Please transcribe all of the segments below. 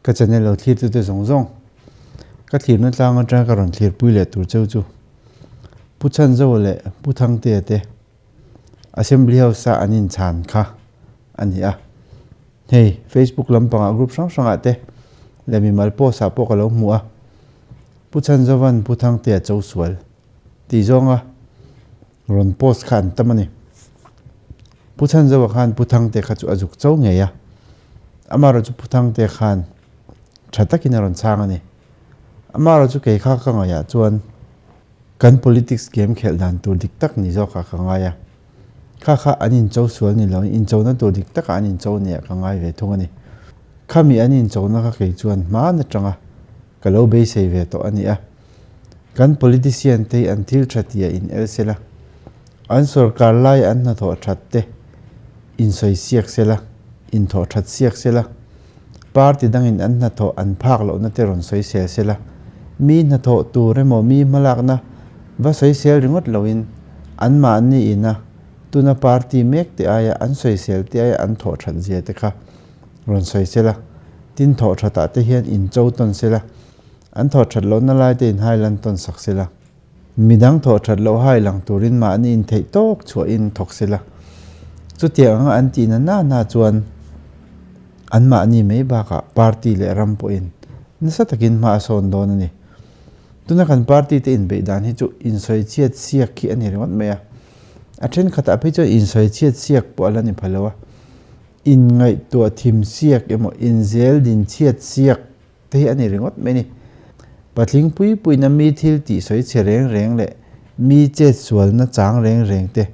Ka channel lo thlir tute zawng zawng ka thlirna tlang atanga ka rawn thlirpui leh tur cheu chu Pu Chhanzoa leh Pu Thangtea te Assembly House a an inchhan kha a ni a. Hei Facebook lampangah group hrang hrangah te leh mimal post ah pawh ka lo hmu a. Pu Chhanzova'n Pu Thangtea cho sual tih zawnga Rawn post kha an tam a ni. Pu Chhanzoa khan Pu Thangte kha chu a zuk cho ngei a. Amaherawh chu Pu Thangte khan tha takin a rawn chhang a ni. Amaherawh chu kei kha ka ngaihah chuan kan politics game khelh dan tur dik tak ni zawkah ka ngai a. Kha kha an incho sual ni loin inchona tur dik takah an incho nia ka ngai ve thung a ni. Khami an inchona kha kei chuan hmaan atanga Ka lo beisei ve tawh a ni a. Kan politician te hi an thil tha tia in el sela, an sorkar lai an hnathawh that te insawi siak sela, inthawh that siak sela, party dangin an hnathawh an phak lohna te rawn sawi sel sela, mi hnathawh tur emaw mi hmalakna va sawi sel ringawt loin anmahni ina tuna party mek te aia an sawi sel te aia an thawh that zia te kha Rawn sawi sela, tin thawh thatah te hian in cho tawn sela, an thawh that lohna lai te in hai lan tawn sak sela. Midang thawh that loh hai lang turin mahni in theih tawk chhuahin thawk sela. Chutiang anga an tihna na na chuan anmahni mai bakah party leh ram pawhin nasa takin hma a sawn dawn a ni. Tuna kan party te inbeih dan hi chu insawi chhiat siak hi a ni ringawt mai a. A thenkhatah phei chuan insawi chhiat siak pawh a la ni pha lo a. Inngaihtuah thim siak emaw inzel din chhiat siak te hi a ni ringawt mai a ni. Patling pui puiina mi thil tih sawi chhe reng reng leh mi chet sualna chang reng reng te,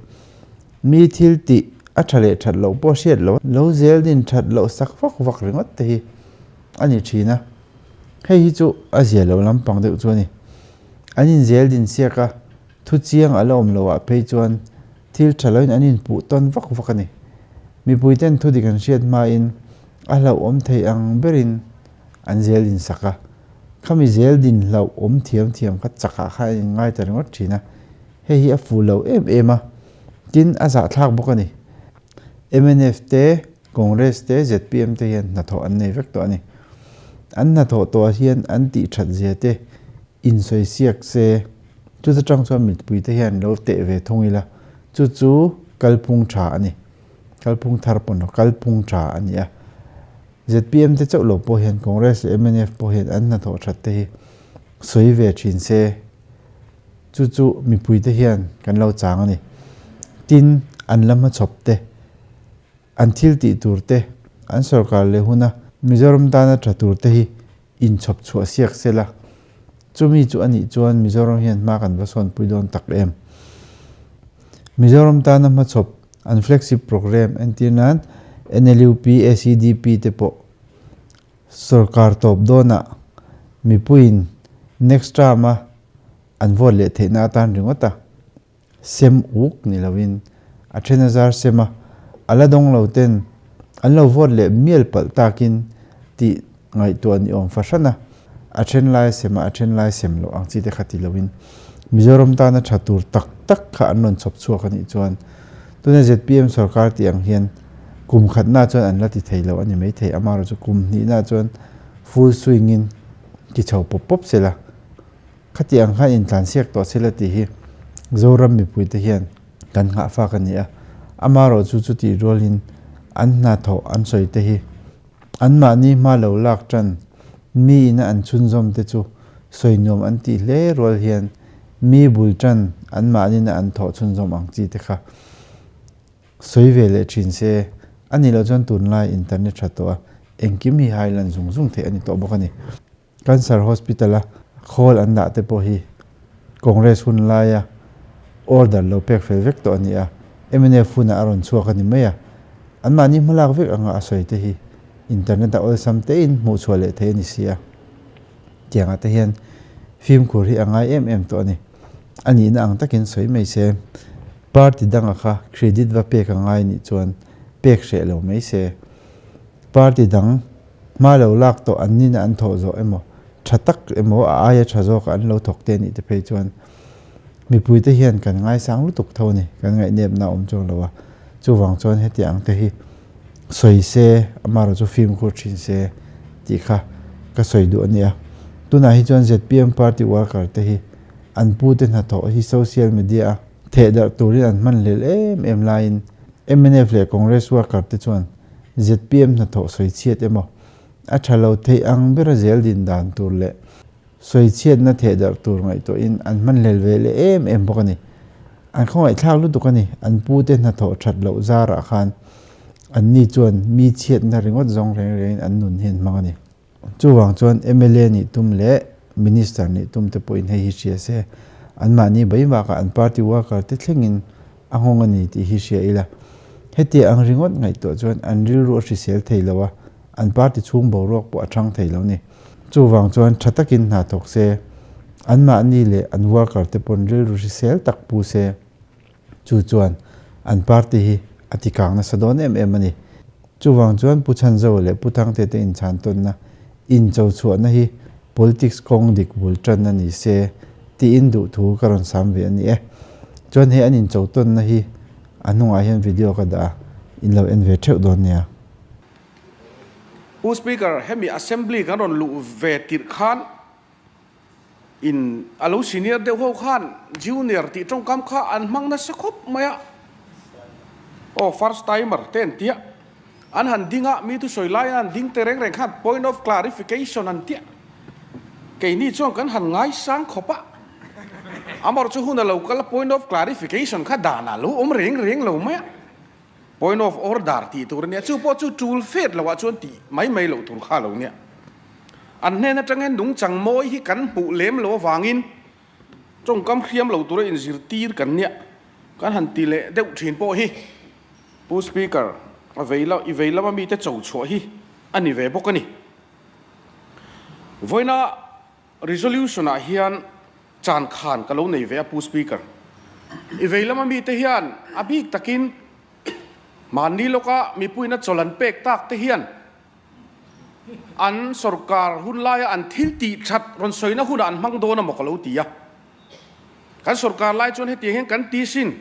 mi thil tih a tha leh that loh pawh hriat loh lo zel din that loh sak vak vak ringawt te hi a ni thin a. Hei hi chu a zia lo lampang deuh chu a ni. An inzel din siak a, thu chiang a la awm loh ah phei chuan Thil tha loin an inpuh tawn vak vak a ni. Mipuiten thu dik an hriat hmain a hlauhawm thei ang berin an zel din sak a. Khami zel din hlauhawm thiam thiam kha chakah khan an inngai ta ringawt thin a. Hei hi a fuh lo em em a, tin a zahthlak bawk a ni. Mnf te, Congress te, zpm te hian hnathawh an nei vek tawh a ni. An hnathawh tawhah hian an tih that zia te Insawi siak se, chu chutang chuan mipuite hian lo teh ve thung ila, chu chu kalphung tha a ni. Kalphung thar pawh ni lo, kalphung tha a ni a. Zpm te chauh lo pawh hian Congress leh mnf pawh hian an hnathawh that te hi sawi ve thin se, chu chu mipuite hian kan lo chang a ni. Tin, an la hmachhawp te, an thil tih tur te, an sorkar leh huna Mizoram tana tha tur te hi inchhawp chhuah siak se la, chumi chu a nih chuan Mizoram hian hma kan va sawnpui dawn tak em? Mizoram tana hmachhawp an flagship programme entir nan NLUP, ACDP te pawh sorkar tawp dawnah mipuiin next term-a an vote leh theihna atan ringawt a. Sem uk ni loin a then a zar sem a, a la dawng lo ten an lo vote leh mial palh takin tih ngaihtuah ni awm fahran a, a then lai sem a, a then lai sem loh ang chi te kha ti loin Mizoram tana tha tur tak tak kha an rawn chhawp chhuak a nih chuan tuna zpm sorkar tih ang hian kum khatna chuan an la ti thei lo a ni maithei, amaherawhchu kum hnihna chuan full swing in ti chho pawp pawp sela. Khati ang khan intlansiak tawh sela tih hi Zoram mipuite hian kan nghah fak a ni a. Amaherawh chu chutih rualin an hnathawh an sawi te hi anmahni hma lo lak tan mi ina an chhunzawm te chu sawi nuam an tih hle rual hian mi bul tan anmahnina an thawh chhunzawm ang chi te kha sawi ve leh thin se. A nih loh chuan tunlai internet tha tawh a, engkim hi hai lan zung zung theih a ni tawh bawk a ni. Cancer Hospital a khawl an dah te pawh hi Congress hun laia order lo pek fel vek tawh a ni a, mnf hunah a rawn chhuak a ni mai a, anmahni hmalak vek anga a sawi te hi internet a awlsam tein hmuh chhuah leh thei a ni si a, tiangah te hian fimkhur hi a ngai em em tawh a ni. A nihna ang takin sawi mai se, party danga kha credit va pek a ngai nih chuan pek hreh lo mai se. Party dang hma lo lak tawh an nina an thawh zawh emaw, tha tak emaw a aia tha zawkah an lo thawk te nih te phei chuan mipuite hian kan ngaisang lutuk tho a ni, kan ngaihnepna a awm chuang lo a. Chuvang chuan heti ang te hi sawi se, amaherawhchu fimkhur thin se tih kha. ka sawi duh a nia. Tunah hi chuan zpm party worker te hi an pute hnathawh hi social media a thehdarh turin an hman hlel em em laiin mnf leh Congress worker te chuan zpm hnathawh sawi chhiat emaw a tha lo theih ang bera zel din dan tur leh sawi chhiatna thehdarh tur ngaihtuahin an hman hlel ve leh em em bawk a ni. An khawngaihthlak lutuk a ni. An pute hnathawh that loh zarah khan anni chuan mi chhiatna ringawt zawng reng rengin an nun hi an hmang a ni. Chuvang chuan mla nih tum leh Minister nih tum te pawhin hei hi hria se, anmahni bai bakah an party worker te thlengin a nghawng a ni tih hi hria ila. Hetia ang ringawt ngaihtuah chuan an rilru a hrisel thei lo a, an party chhung boruak pawh a thang thei lo ni. Chuvang chuan tha takin hna thawk se, anmahni leh an worker te pawn rilru hrisel tak pu se, chu chuan an party hi a ti kang nasa dawn em em a ni. Chuvang chuan Pu Chhanzoa leh Pu Thangte te inchhan tawnna, incho chhuahna hi politics kawng dik bul tan a ni se tiin duhthu ka rawn sam ve a ni e. Chuan hei an incho tawnna hi a hnungah hian video ka dah a, in lo en ve theuh dawn nia. Pu Speaker, hemi Assembly kan rawn luh ve tirh khan in a lo senior deuh ho khan junior tih tawngkam kha an hmang nasa khawp mai a, aw first timer te an tia, an han ding a, mi thusawi laiin an ding te reng reng khan point of clarification an tia, keini chuan kan han ngaisang khawp a, amaherawhchu chu hun a lo kal a point of clarification kha danah a lo awm reng reng lo mai a. Point of order tih tur a nia, chu pawh chu tul fet loh ah chuan tih mai mai loh tur kha lo nia. An hnen atangin nungchang mawi hi kan hmuh lem lo avangin tawngkam hriam lo tura inzirtir kan nia, kan han ti leh deuh thin pawh hi Pu Speaker, a vei i vei lama mite cho chhuah hi a ni ve bawk a ni. Vawiina Resolution ah hian chan khan ka lo nei ve a Pu Speaker. I vei lama mite hian a bik takin mahni lawka mipuiin a chawl an pek tak te hian an sorkar hun laia an thil tih that rawn sawina hunah an hmang dawn amaw ka lo ti a. Kan sorkar lai chuan hetiang hian kan ti sin,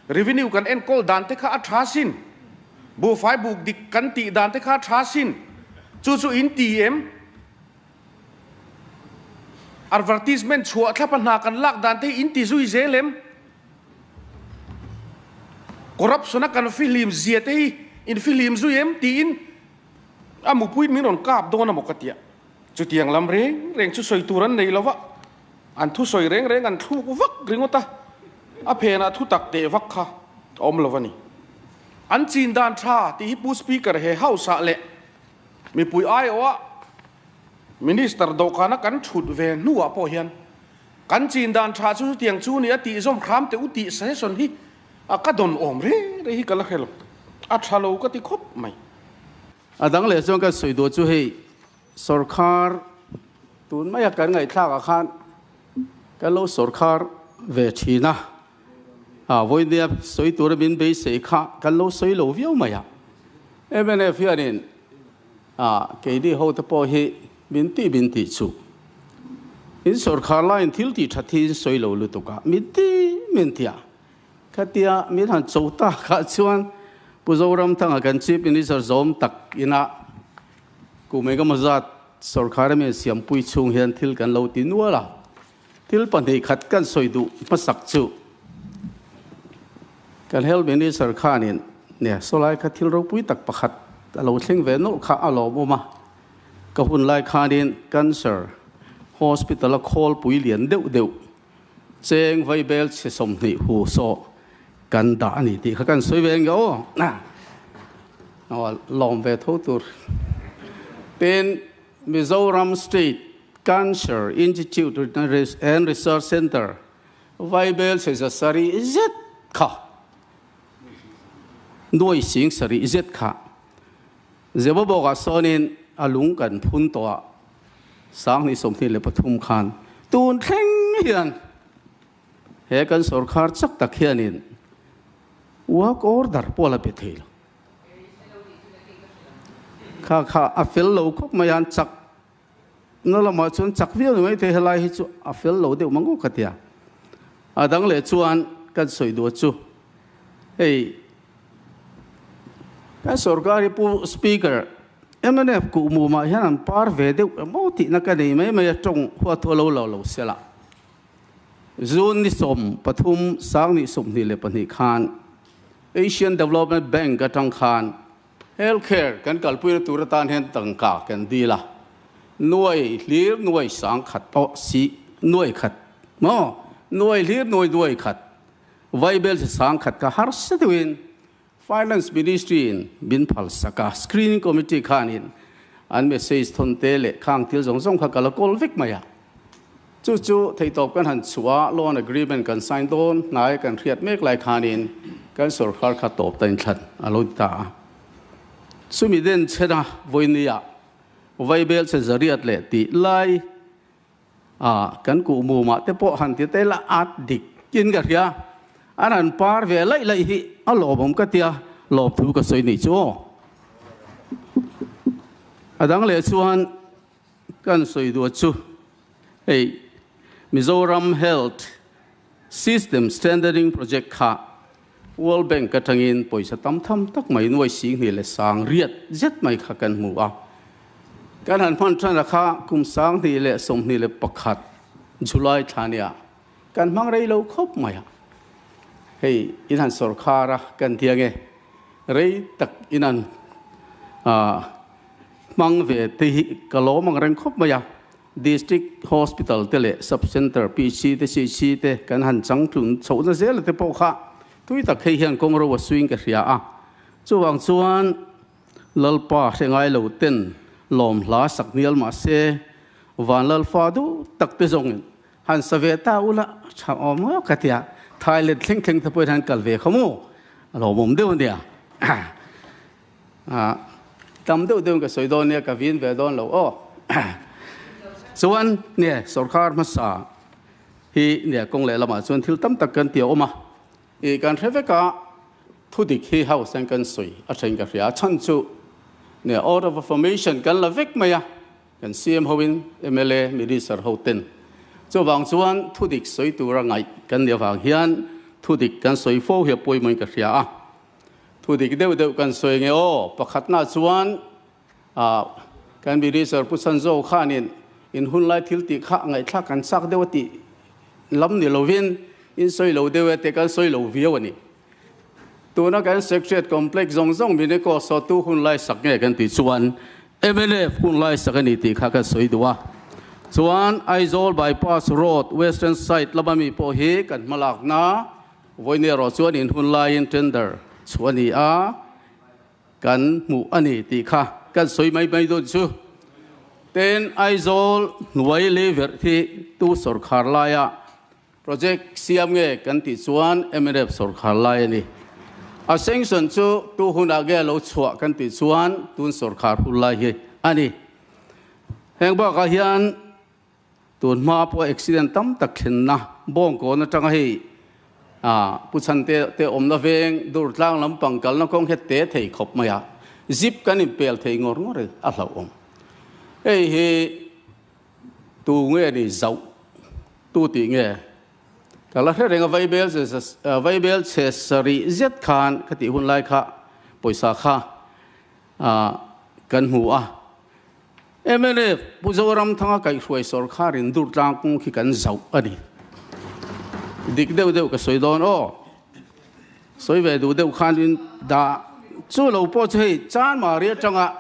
revenue kan enkawl dan te kha a tha sin, buhfai buk dik kan tih dan te kha a tha sin, chu chu in ti em? Advertisement chhuah thlap a hna kan lak dan te hi in ti zui zel em? Corruption a kan fihlim zia te hi in fihlim zui em tiin a mupuiin min rawn kap dawn a maw ka tia. Chutiang lam reng reng chu sawi tur an nei lo va, an thusawi reng reng an thluk vak ringawt a, a phenah thu tak teh vak kha a awm lo a ni. An chin dan tha tih hi Pu Speaker he House ah leh Mipui aiawha Minister dawhkana kan thut ve hnuah pawh hian kan chin dan tha chu chutiang chu ni a tih zawm hram teh u tih suggestion hi a ka dawn awm reng reng hi ka la hre lo. A tha lo ka ti khawp mai. A dang leh chuan kan sawi duh chu hei sawrkhar tun maia kan ngaihthlak ah khan kan lo sawrkhar ve thin a, a vawinia sawi tura min beisei kha kan lo sawi lo viau mai a. Mnf hianin keini hote pawh hi min tih min tih chu in sawrkhar laiin thil tih that hi in sawi lo lutuk a, min ti min ti a, khatia min han cho takah chuan Pu Zoramthanga kan Chief Minister zawm tak ina kum engemaw zat sawrkhar a mi siampui chhung hian thil kan lo ti nual a. Thil pahnih khat kan sawi duh hmasak chu kan Health Minister khanin nia sawlai kha thil ropui tak pakhat a lo thleng ve nawlh kha a lawmawm a, ka hun lai khanin Cancer Hospital a khawlpui lian deuh deuh cheng vaibel chhe 20 hu saw kan dah a ni tih kha kan sawi ve ang aw. Lawm ve tho tur. Tin, Mizoram State Cancer Institute and Research Centre, Vaibel chhe 700 zet kha, nuai sing sarih zet kha Zebabawkah sawnin a lung kan phun tawh a, 2023 khan tun thleng hian he kan sawrkhar chak tak hianin work order pawh a la pe thei lo. Kha kha a fel lo khawp mai a, an chak na lamah chuan chak viau ni maithei helai hi chu a fel lo deuh mang ngawt ka tia. A dang leh chuan kan sawi duh chu hei kan sorkar hi Pu Speaker. Mnf kuhmumah hian an par ve deuh emaw tihna ka nei mai mai a, tawng huathu a lo lo lo se la. June ni 13 2022 khan Asian Development Bank atang khan Health Care kan kalpuina tur atan hian tangka kan dil a, nuai hlir nuai sang khat aw si nuai khat maw nuai hlir nuai nuai khat vaibel chi sang khat kha harsa deuhin Finance Ministry in min phal sak a, Screening Committee khanin an message thawn te leh khang thil zawng zawng kha ka la kawl vek mai a. Chu chu theihtawp kan han chhuah a, loan agreement kan sign dawn hnai kan hriat mek lai khanin kan sorkar kha tawp ta inthlan a lo ti ta a. Chumi den chhena vawinia vaibel che zariat leh tih lai a kan kuh mumah te pawh han ti te la at dik in ka hria. An han par ve laih laih hi a lawmawm ka tia, lawmthu ka sawi nih chu aw. A dang leh chuan kan sawi duh chu hei Mizoram Health System Strengthening Project kha World Bank atangin pawisa tam tham tak mai nuai 20,000 zet mai kha kan hmu a. Kan han hman tana kha kum 2021 July thla nia kan hmang rei lo khawp mai a. Hei in han sorkar a kan tia nge rei tak in han hmang ve te hi ka lawm ang reng khawp mai a. District Hospital te leh Sub Centre PC te CC te kan han changtlun chhohna zel te pawh kha tui tak hei hian kawng ro a suing ka hria a. Chuvang chuan Lalpa hre ngai lo ten lawm hla sak hnial mah se Van Lalfa duh tak te zawngin han sa ve ta ula tha awm ngawt ka tia. Thailand thleng thleng te pawhin han kal ve kha maw a lawmawm deuh a nia. Tam deuh deuhin ka sawi dawn nia, ka vin ve dawn lo aw. Chuan nge sorkar hmasa hi nge kawng leh lamah chuan thil tam tak kan ti a awm a. I kan hre vek a, thu dik hi house hian kan sawi a then ka hria. A chhan chu nge order of affirmation kan la vek mai a, kan CM hoin mla minister ho ten. Chuvang chuan thu dik sawi tura ngaih kan nih avang hian thu dik kan sawi fo hi a pawimawhin ka hria a. Thu dik deuh deuh kan sawi nge aw, pakhatna chuan kan Minister Pu Sanzo khanin in hunlai thil tih kha ngaihthlak kan chak deuh a tih lam ni lovin in sawi lo deuh e te kan sawi lo viau a ni. Tuna kan Secretariat Complex zawng zawng Minico sawtu hunlai sak nge kan tih chuan mnf hunlai sak a ni tih kha kan sawi duh a. Chuan Aizawl Bypass Road Western side lama mi pawh hi kan hmalakna Vawiin erawh chuan in hun laiin tender chhuah a ni a, kan hmuh a ni tih kha kan sawi mai mai dawn chu. Tin, Aizawl hnuai leiverh hi tu sawrkhar laia project siam nge kan tih chuan mnf sawrkhar lai a ni. A sanction chu tu hunah nge lo chhuah kan tih chuan tun sawrkhar hun lai hi a ni. Heng bakah hian Tun hma pawh accident tam tak thlenna Bawngkawn atanga hei Pu Chhante te awmna veng Durtlang lampang kalna kawng hi te thei khawp mai a, zip kan inpel thei ngawr ngawr in a hlauhawm. Hei hi tu nge ni zauh tu tih nge ka la hre reng a, Vaibel Vaibel chhe sarih zet khan ka tih hun lai kha pawisa kha kan hmu a. Mnf Pu Zoramthanga kaihhruai sawrkharin Durtlang kawng khi kan zauh a ni. Dik deuh deuh ka sawi dawn aw. Sawi ve duh deuh khanin dah chu lo pawh chu hei Chanmari atanga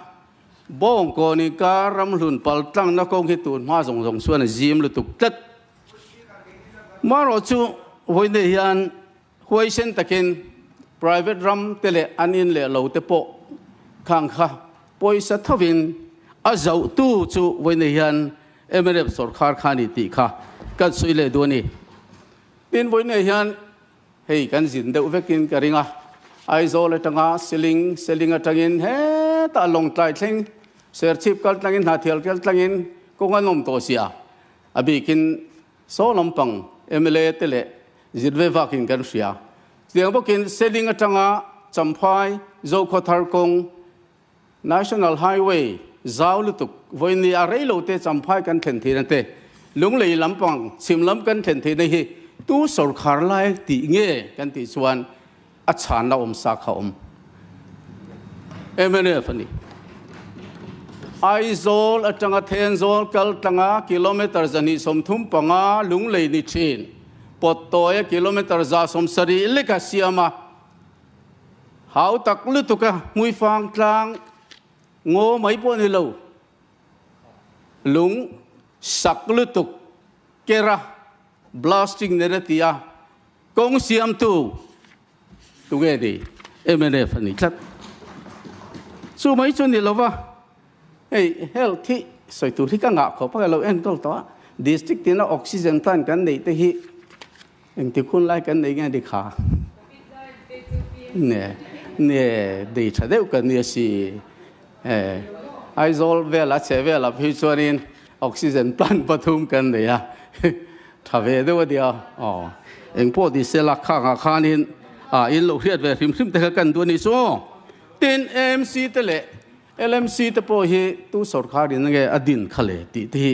Bawngkawn inkar ramhlun pal tlangna kawng hi tun hma zawng zawng chuan a zim lutuk tlat. Marawh chu vawiin hian Huaisen takin private ram te leh an in leh lo te pawh khang kha pawisa thovin a zohtu chu vawiin hian mnf sawrkhar kha a ni tih kha kan sawi leh duh a ni. Tin, vawiin hian hei kan zin deuh vekin ka ring a, Aizawl atanga Seling, Seling atangin hetah Lawngtlai thleng, Serchhip kal tlangin Hnahthial kal tlangin kawng an awm tawh sia, a bikin Saw lampang mla te leh zir ve vakin kan hria. Chutiang bawkin Seling atanga Champhai, Zokhawthar kawng, National Highway zau lutuk vawiin a rei lo te Champhai kan thlen theihna te, Lunglei lampang chhim lam kan thlen theihna hi tu sawrkhar lai tih nge kan tih chuan a chhanna awm sa kha awm. Mnf a ni. Aizawl atanga Thenzawl kal tlanga kilometre 235 Lunglei ni thin pawt tawia kilometre 170 leka siam a, hau tak lutuk a hmuifang tlang ngaw mai pawh ni lo, lung sak lutuk kera blasting nen a ti a, kawng siamtu Tunge ni? Mnf a ni tlat. Chu mai chu ni lova, hei health hi sawi tur hi ka ngah khawp a, ka lo enkawl tawh a, district tina oxygen plant kan neih te hi engtik hun lai kan nei nge ni kha? Ne, ne, nei tha deuh kan ni a si. Aizawl vela chhe vela phei chuanin oxygen plant pathum kan nei a, tha ve deuh a nia. Aw, engpawh ti se la khangah khanin a in lo hriat ve hrim hrim te kha kan duh a ni chu aw. Tin, AMC te leh LMC te pawh hi tu sorkar in nge a din kha le tih te hi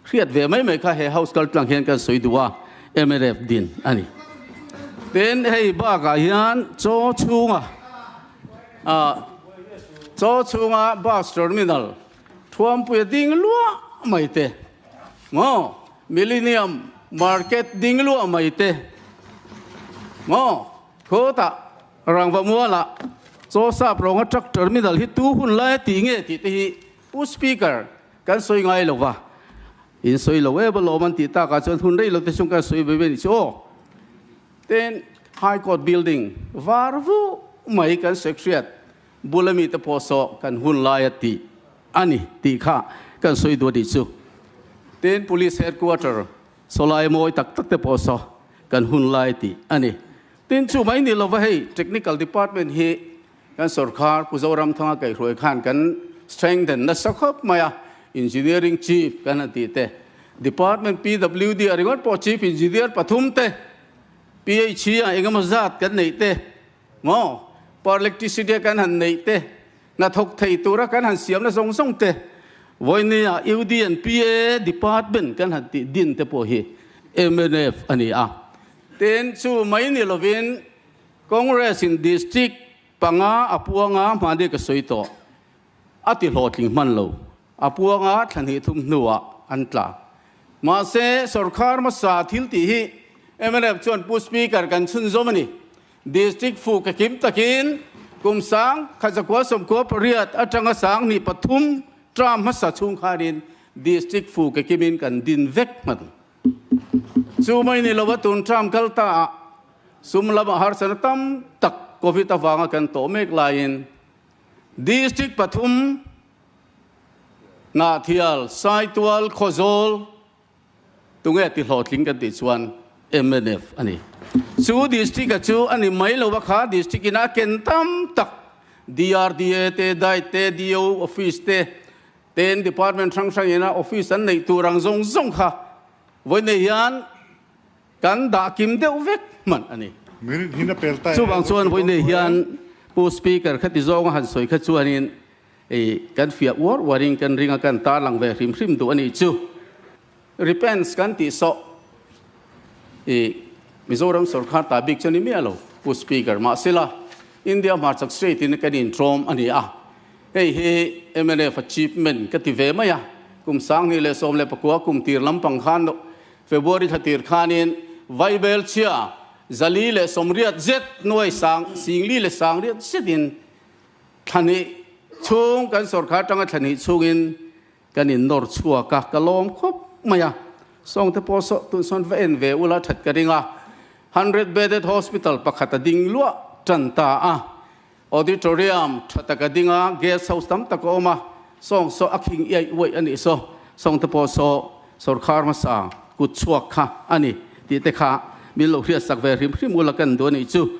hriat ve mai mai kha he house kal tlang hian kan sawi duh a, mnf din a ni. Tin, hei bakah hian chaw chhunga Chaw chhunga bus terminal Thuampuia ding luah mai te, maw Millennium Market ding luah mai te, maw khawtah Rangva mualah Chaw sap rawnga truck terminal hi tu hun lai a tih nge tih te hi Pu Speaker kan sawi ngai lo va, in sawi lo em alawm an tih takah chuan hun rei lo te chung kan sawi ve ve a nih chu aw. Tin, High Court building var vu mai kan sawi hriat bula mite pawh saw kan hun lai a tih a ni tih kha kan sawi duh a nih chu. Tin, Police Headquarter sawlai mawi tak tak te pawh saw kan hun lai a tih a ni. Tin, chu mai ni lova hei Technical Department hi kan sorkar Pu Zoramthanga kaihhruai khan kan strengthen nasa khawp mai a, Engineering Chief kan han tih te, Department PWD a ringawt pawh Chief Engineer pathum te, PHE ah engemaw zat kan neih te, maw Power Electricity a kan han neih te, hnathawk thei tura kan han siamna zawng zawng te, vawinia UD and PA Department kan han tih din te pawh hi mnf a ni a. Tin, chu mai ni lovin Congress in District panga a puanga hmani ka sawi tawh. A ti hlawhtling hman lo. A puanga thla hnih thum hnuah an tla. Mahse, sorkar hmasa thil tih hi mnf chuan Pu Speaker kan chhunzawm a ni. District fu ka kim takin kum sang khat 1998 atanga 2003 term hmasa chhung khanin District fu ka kimin kan din vek hman. Chu mai ni lova tun term kal ta ah sum lama harsatna tam tak Covid avanga kan tawh mek laiin District pathum Hnahthial, Saitual, Khawzawl tunge ti hlawhtling kan tih chuan mnf a ni. Chu district a chu a ni mai lo a kha district in a ken tam tak DRDA te, DIET te, DO office te, ten department hrang hrang ina office an neih tur ang zawng zawng kha vawiin hian kan dah kim deuh vek hman a ni. Chuvang chuan vawiin hian Pu Speaker khati zawnga han sawi kha chuanin kan fiah uar uarin kan ring a, kan tarlang ve hrim hrim duh a nih chu. Repents kan tih sawh Mizoram sorkar ta bik chu ni miah lo Pu Speaker. Mahsela India hmarchak state in kan intrawm a ni a, hei hi mnf achievement ka ti ve mai a, kum 2019 kum tir lampang khan February thla tir khanin Vaibel chhia 480 zet nuai sang singli leh sangriat zetin thla hnih chhung kan sorkar atanga thla hnih chhungin kan innawr chhuak a, ka lawm khawp mai a. Sawngte pawh saw tun sawn va en ve ula that ka ring a, 100 bedded hospital pakhat a ding luah tan ta a, auditorium tha tak a ding a, guest house tam tak a awm a, sawng saw a khing iai uaih a nih saw, sawngte pawh saw sorkar hmasa kut chhuak kha a ni tih te kha min lo hriatsak ve hrim hrim ula kan duh a nih chu.